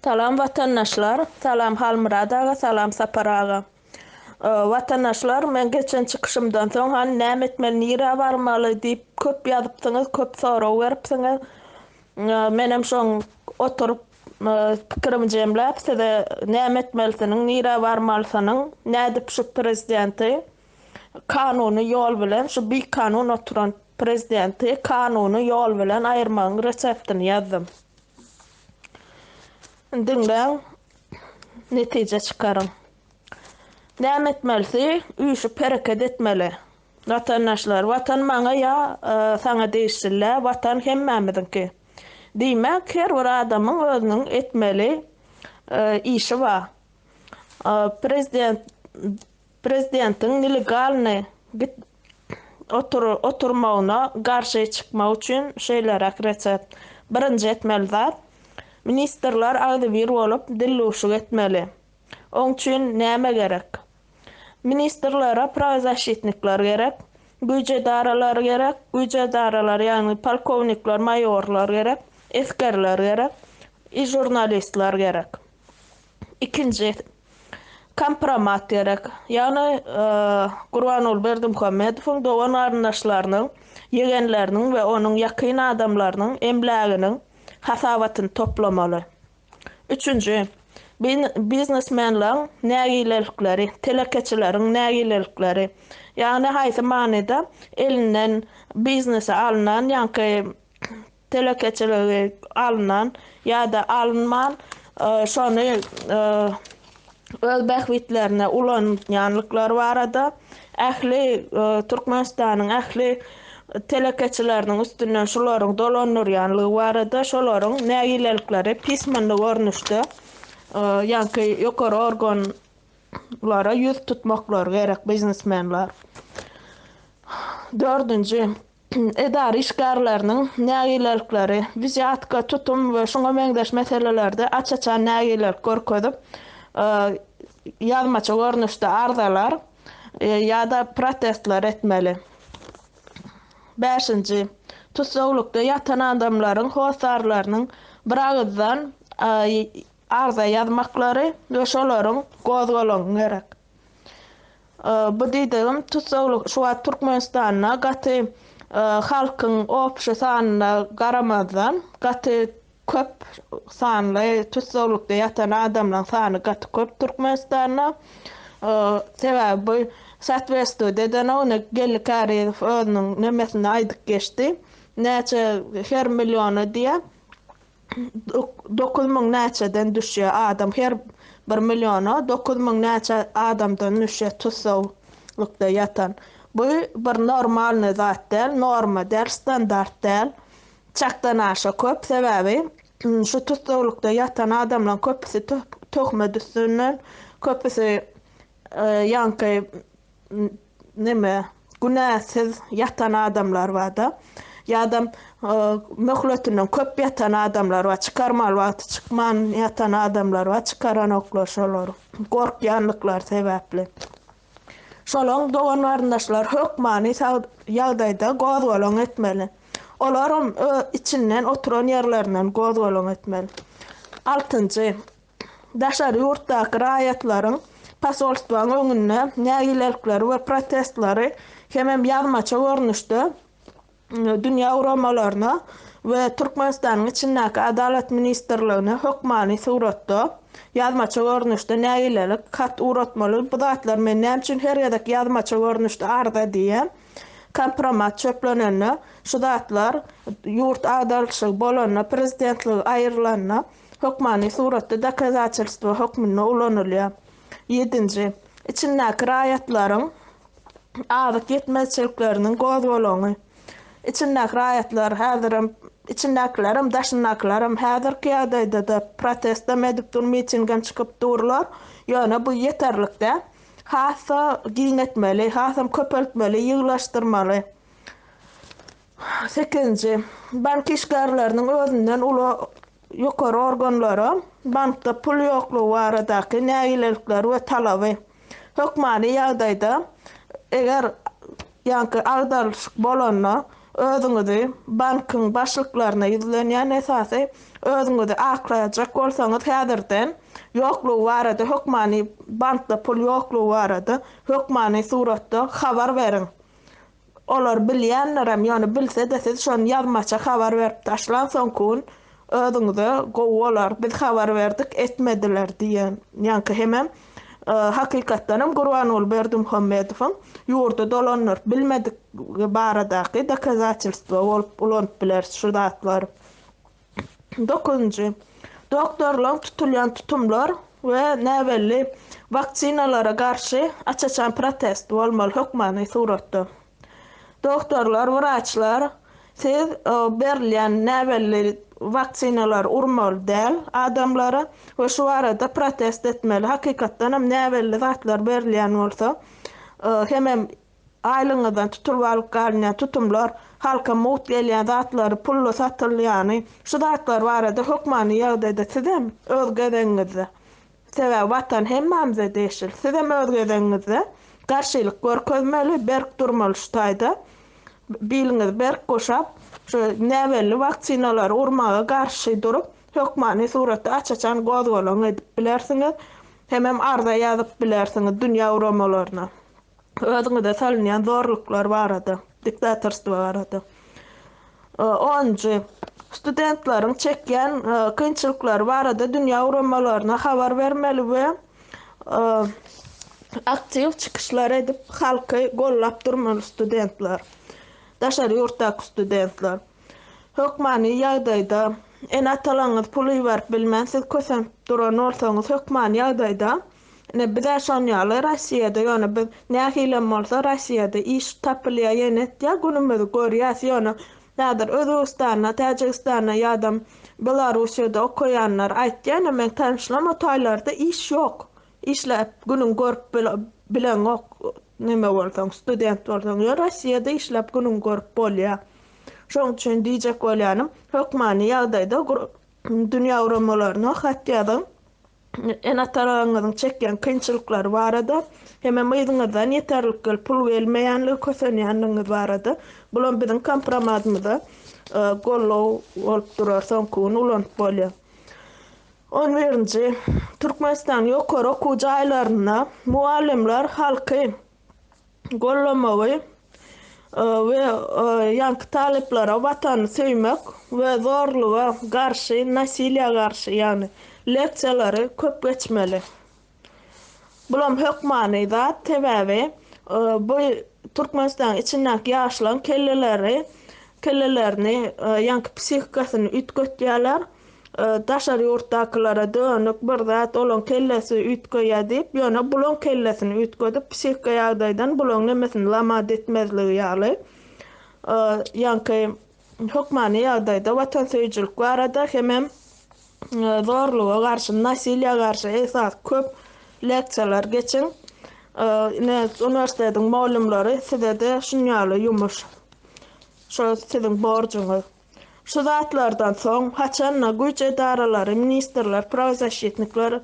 Salam watandaşlar, salam Halmyrat aga, salam Sapar aga. Watandaşlar men geçen çykyşymdan soň hany näme etmeli nirä barmaly diýip köp ýazypsyňyz, köp sorag beripsiňiz. Menem şoň oturyp pikirimi jemläp size näme etmelisiniň, nirä barmalysynyň, nädip şu prezidenti kanuny ýol bilen şu bikanun oturan prezidenti kanuny ýol bilen aýyrmagyň reseptini ýazdym. Diňläň, netije çykaryň. Näme etmelisi, üýşüp hereket etmeli. Watandaşlar, Watan maňa ýa saňa degişli däl, Watan hemmämiziňki. Diýmek, her bir adamyň özüniň etmeli işi bar. Prezident prezidentiň nelegalnyý git otur oturmagyna garşy çykmak üçin şeýleräk resept. Birinji etmeli zat, ministrler agzybir bolup dildüwşük etmeli. Oň üçin näme gerek? Ministrlere prawzaşitnikler gerek, güýç edaralary gerek, güýç edaralary ýagny polkownikler, maýorlar gerek, esgerler gerek i žurnalistler gerek. Ikinji kompromat gerek. Ýagny Gurbanguly Berdimuhamedowyň dogan-garyndaşlarynyň, ýegenleriniň we onuň ýakyn adamlarynyň emläginiň hasabatyny toplamaly. Üçünji, biznesmenleň nägilelikleri, telekeçileriň nägilelikleri. Ýagny haýsy manyda elinden biznesi alnan, ýaňky telekeçiligi alnan ýa-da alynman, şony öz bähbitlerine ulanýanlyklary barada ähli Türkmenistanyň ähli telekeçileriniň üstünden şularyň dolandyrýanlygy barada şolaryň nägilelikleri pismenli görnüşde ýaňky ýokary organlara ýüz tutmaklary gerek biznesmenler. Dördünji, edara işgärleriniň nägilelikleri, wzýatka, tutum we şuňa meňzeş meselelerde aç-açan nägilelik görkezip, ýazmaça görnüşde arzalar ýa-da protestler etmeli. Bäşinji, tussaglykda ýatan adamlaryň hossarlarynyň biragyzdan arza ýazmaklary we şolaryň gozgalaňy gerek. Bu diýdigim tussaglyk şu wagt Türkmenistanda gaty halkyň obşy sanyna garamazdan gaty köp sanly tussaglykda ýatan adamlaň sany gaty köp Türkmenistanda. Sebäbi bu sotwestwet edenok ine Geldi Kärizow özüniň nemesinde aýdyp geçdi. Näçe her milliona diýýär. 9000 näçeden düşýär adam her bir milliona 9000 näçe adamdan düşýär tussaglykda ýatan. Bu bir normalnyý zat däl, norma däl, standart däl. Çakdan aşa köp sebäbi şu tussaglykda ýatan adamlaryň köpüsi töhmet üstünden, köpüsi ýaňky neme günäsiz ýatan adamlar barda ýa-da möhletinden köp ýatan adamlar bar, çykarmaly wagty çykman ýatan adamlar bar, çykaranoklar şolary gorkýanlyklary sebäpli. Şolaň dogan-garyndaşlary hökmany sag ýagdaýda gozgalaň etmeli. Olaram öz içinden oturan ýerlerinden gozgalaň etmeli. Altynjy, daşary ýurtdaky raýatlaryň posolstwaň öňünde nägilelikleri we protestleri hemem ýazmaça görnüşde dünýä guramalaryna we Türkmenistanyň içindäki Adalat ministrligine hökmany suratda ýazmaça görnüşde nägilelik hat ugratmaly. Bu zatlar men näme üçin her gezek ýazmaça görnüşde arza diýýän. Kompromat çöplenende şu zatlar ýurt agdarylyşygy bolanda prezidentligi aýrylanda hökmany suratda dokazatelstwo hökmünde ulanylýar. Ýedinji. Içindäki raýatlaryň azyk ýetmezçilikleriniň gozgalaňy. Içindäki raýatlar häzirem, içindäkilerem, daşyndakylaram häzirki ýagdaýda-da protestem edip dur, mitingem çykyp durlar. Ýöne bu ýeterlik däl. Has-da giňeltmeli, hasam köpeltmeli, ýygylaşdyrmaly. Sekizinji. Bank işgärleriniň özünden uly ýokary organlara bankda pul ýoklugy baradaky nägilelikleri we talaby. Hökmany ýagdaýda, eger ýaňky agdarylyşyk bolanda, Özüňizi bankyň başlyklaryna ýüzlenýän esasy özüňizi aklajak bolsaňyz häzirden ýoklugy barada hökmany bankda pul ýoklugy barada hökmany suratda habar beriň. Olar bilýänlerem, ýöne bilse-de siz şony ýazmaça habar berip taşlaň soňky gün özüňize gowy bolar, biz habar berdik etmediler diýen ýaňky hemem hakykatdanam Gurbanguly Berdimuhamedowyň ýurdy dolandyryp bilmedigi baradaky dokazatelstwo bolup ulanyp bileris şu zatlary. Dokuzynjy. Doktorlaryň tutulýan tutumlar we näbelli waksinalara garşy aç-açan protest bolmaly hökmany suratda. Doktorlar, wraçlar siz berilýän näbelli waksinalary urmaly däl adamlara we şu barada protest etmeli. Hakykatdanam näbelli zatlar berilýän bolsa hemem Aýlygyňyzdan tutulyp alyp galynýan tutumlar, halka mugt gelýän zatlary pully satylýany, şu zatlar barada hökmany ýagdaýda sizem öz gezegiňizde, sebäbi Watan hemmämize degişli, sizem öz gezegiňizde garşylyk görkezmeli, berk durmaly şu taýda, biliňizi berk guşap, şu näbelli waksinalary urmaga garşy durup, hökmany suratda aç-açan gozgalaň edip bilersiňiz, hemem arza ýazyp bilersiňiz dünýä guramalaryna. Özüňize salynýan zorluklar barada, diktatorstwo barada. Onunjy, studentleriň çekýän kynçylyklary barada dünýä guramalaryna habar bermeli we aktiw çykyşlar edip halky gollap durmaly studentler. Daşary ýurtdaky studentler. Hökmany ýagdaýda ene-atalaryňyz pul iberip bilmän siz kösenip duran bolsaňyz hökmany ýagdaýda Ine bizä şon ýaly Rossiýada ýöne biz nähilem bolsa Rossiýada iş tapylýa ýene etýä günümizi görýäs ýöne häzir Özbegistanda Täjigistanda ýadam Belarussiýada okaýanlar aýtýa ine meň tanyşlarym o taýlarda iş ýok işläp günüň görüp bileňok neme bolsaň student bolsaň ýöne Rossiýada işläp günüň görüp bolýa şoň üçin diýjek bolýanym hökmany ýagdaýda dünýä guramalaryna hat ýazyň Ene-atalaryňyzyň çekýän kynçylyklary barada hemem yzyňyzdan ýeterlik gelip pul gelmeýänligi kösenýänligiňiz barada bulam biziň kompromadymyza goldaw bolup durar soňky gün ulanyp bolýar. On birinji Türkmenistanyň ýokary okuw jaýlarynda mugallymlar halky gollamagy we ýaňky talyplara watany söýmek we zorluga garşy, nasiliýa garşy ýagny leksiýalary köp geçmeli. Bulam hökmany zat, sebäbi bu Türkmenistanyň içindäki ýaşlaryň kelleleri kellelerini ýaňky psihikasyny üýtgetýärler. Daşary ýurtdakylara dönük bir zat olaň kellesi üýtgeýä diýip ýöne bulaň kellesini üýtgedip psihika ýagdaýdan bulaň nemesini lamat etmezligi ýaly ýaňky hökmany ýagdaýda watansöýüjilik barada hemem zorluga garşy nasiliýa garşy esas köp leksiýalar geçiň ine uniwersitetiň mugallymlary sizede şunýaly ýumuş şo siziň borjuňyz. Şu zatlardan soň, haçan-da güýç edaralary, ministrler, prawozaşitnikler,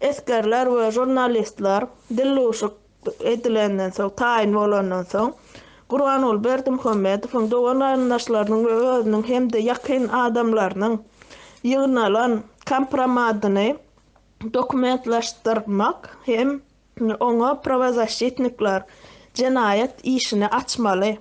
esgerler we žurnalistler dildüwşük edilenden soň, taýyn bolandan soň, Gurbanguly Berdimuhamedowyň dogan-garyndaşlarynyň we özüniň hem-de ýakyn adamlarynyň ýygnalan kompromadyny dokumentleşdirmek hem oňa prawozaşitnikler jenaýat işini açmaly.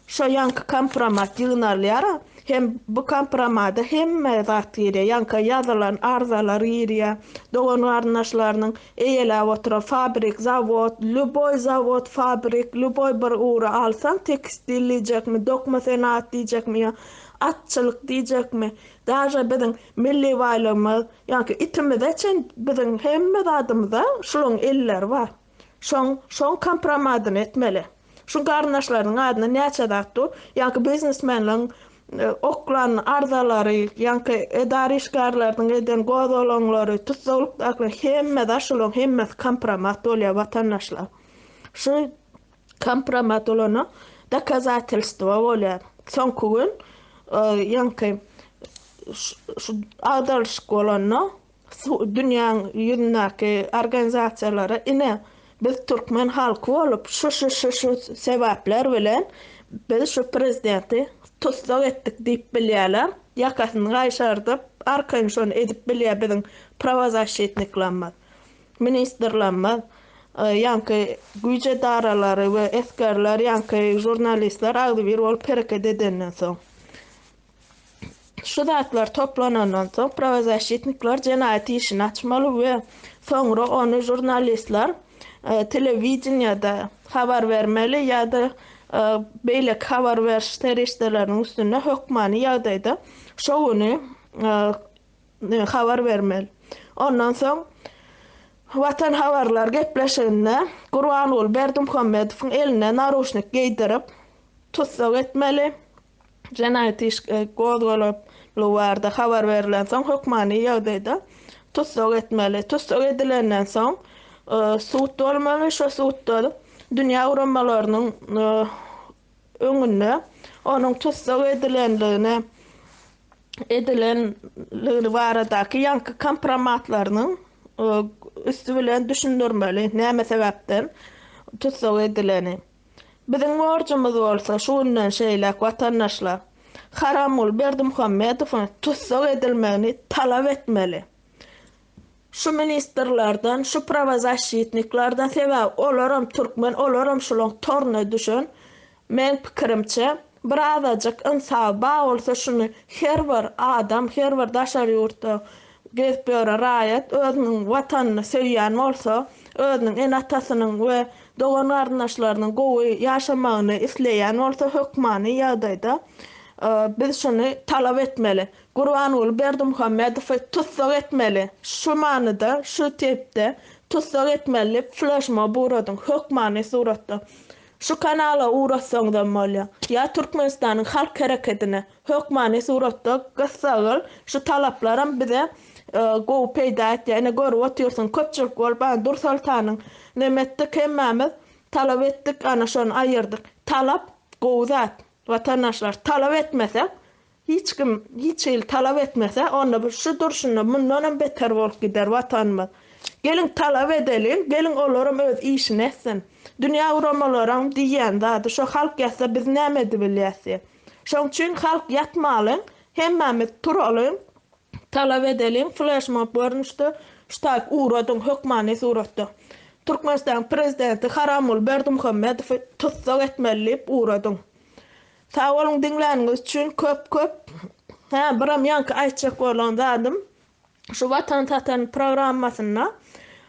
Şo ýaňky kompromat ýygnalýar hem bu kompromada hemme zat girýär. Ýaňky ýazylan arzalar girýär. Dogan-garyndaşlarynyň eýeläp oturan fabrik, zawod, lýuboý zawod, fabrik, lýuboý bir ugry alsaň, tekstil diýjekmi, dokma senagat diýjekmi ýa atçylyk diýjekmi, daže biziň milli baýlygymyz, ýaňky itimize çen biziň hemme zadymyza şulaň elleri bar. Şoň, şoň kompromadyny etmeli. Şu garyndaşlarynyň adyna näçe zat dur. Ýaňky biznesmenleň oklan arzalary, ýaňky edara işgärleriniň eden gozgalaňlary, tussaglykdakylar hemme zat şolaryň hemmesi kompromat bolýar watandaşlar. Şu kompromat bolanda dokazatelstwo bolýar. Soňky gün ýaňky şu agdarylyşyk bolanda dünýäň ýüzündäki organizasiýalara ine biz türkmen halky bolup şu şu şu şu sebäpler bilen Biz şu prezidenti tussag etdik diýip bilýärler. Ýakasyny gaýşardyp, arkaýyn şony edip bilýär biziň prawozaşçitniklerimiz, ministrlerimiz, ýaňky güýç edaralary we esgerler, ýaňky žurnalistler agzybir bolup hereket edenden soň. Şu zatlar toplanandan soň prawozaşçitnikler jenaýat işini açmaly we soňra ony žurnalistler telewideniýede habar bermeli ýa-da beýleki habar beriş serişdeleriniň üstünde hökmany ýagdaýda şo güni habar bermeli. Ondan soň Watan habarlar gepleşiginde Gurbanguly Berdimuhamedowyň eline naruşnik geýdirip tussag etmeli. Jenaýat iş gozgalyplygy barada habar berlensoň, hökmany ýagdaýda tussag etmeli. Tussag edilenden soň sud bolmaly. Şo sudda dünýä guramalarynyň öňünde onuň tussag edilenligine edilenligini baradaky ýaňky kompromatlarynyň üsti bilen düşündirmeli, näme sebäpden tussag edileni. Biziň borjumyz bolsa şu günden şeýläk watandaşlar, Haramguly Berdimuhamedowyň tussag edilmegini talap etmeli. Şu ministrlerden, şu prawozaşçitniklerden sebäbi olaram türkmen, olaram şulaň toruna düşen. Meň pikirimçe, bir azajyk ynsaby bar bolsa şuny her bir adam, her bir daşary ýurtda gezip ýören raýat özüniň watanyny söýýän bolsa, özüniň ene-atasynyň we dogan-garyndaşlarynyň gowy ýaşamagyny isleýän bolsa hökmany ýagdaýda biz şuny talap etmeli. Gurbanguly Berdimuhamedowy tussag etmeli. Şu manyda, şu tipde tussag etmeli diýip fleşmob ugradyň hökmany suratda. Şu kanala ugratsaňyzam bolýar. Ýa Türkmenistanyň Halk herekedine. Hökmany suratda gyssagyl şu talaplaram bize gowy peýda etýär. Ine görüp otyrsyň köpçülik bolup ana Dursoltanyň neme etdik hemmämiz talap etdik ana şony aýyrdyk. Talap gowy zat watandaşlar talap etmesek hiç kim hiç hili talap etmese onda bu şu durşuna mundanam beter bolup gider watanymyz. Geliň talap edeliň geliň olaram öz işini etsin. Dünýä guramalaram diýýän zady şo halk ýatsa biz näme edibilýäs diýip. Şoň üçin halk ýatmalyň, hemmämiz turalyň, talap edeliň, fleşmob görnüşde şu taýyp ugradyň hökmany suratda. Türkmenistanyň prezidenti Haramguly Berdimuhamedowy tussag etmeli diýip ugradyň. Sag boluň diňläniňiz üçin köp köp. Hä biram ýaňky aýtjak bolan zadym Şu Watan satan programmasynda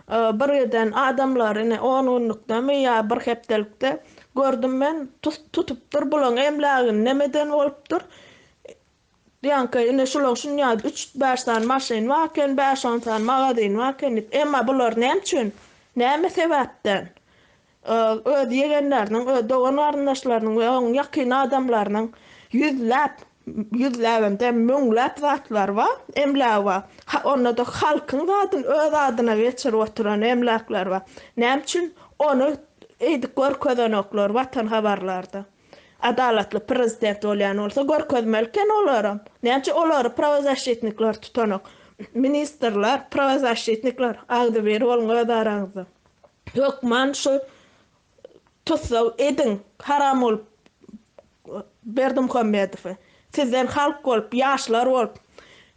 bir giden adamlary ine on günlükdemi ýa bir hepdelikde gördüm men tutupdyr bulaň emlägini nemeden bolupdyr. Ýaňky ine şulaň şunýa üç-bäş sany maşyny bar eken, bäş-on sany magazyny bar eken diýip. Emma bular näme üçin? Näme sebäpden? Öz ýegenleriniň, öz dogan-garyndaşlarynyň we onuň ýakyn adamlarynyň ýüzläp, ýüzläbem däl, müňläp zatlary bar, emlägi bar. Onda-da halkyň zadyny öz adyna geçirip oturan emläkleri bar. Näme üçin ony eýdip görkezenoklar Watan habarlarda? Adalatly prezident bolýan bolsa görkezmeli eken olaram. Näme üçin olary prawozaşçitnikler tutanok? Ministrler, prawozaşçitnikler agzybir boluň öz araňyzda. Hökman şu tussag ediň haram bolup Berdimuhamedowy. Sizden halk bolup ýaşlar bolup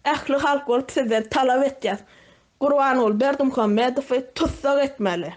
ähli halk bolup sizden talap etýäs. Gurbanguly Berdimuhamedowy tussag etmeli.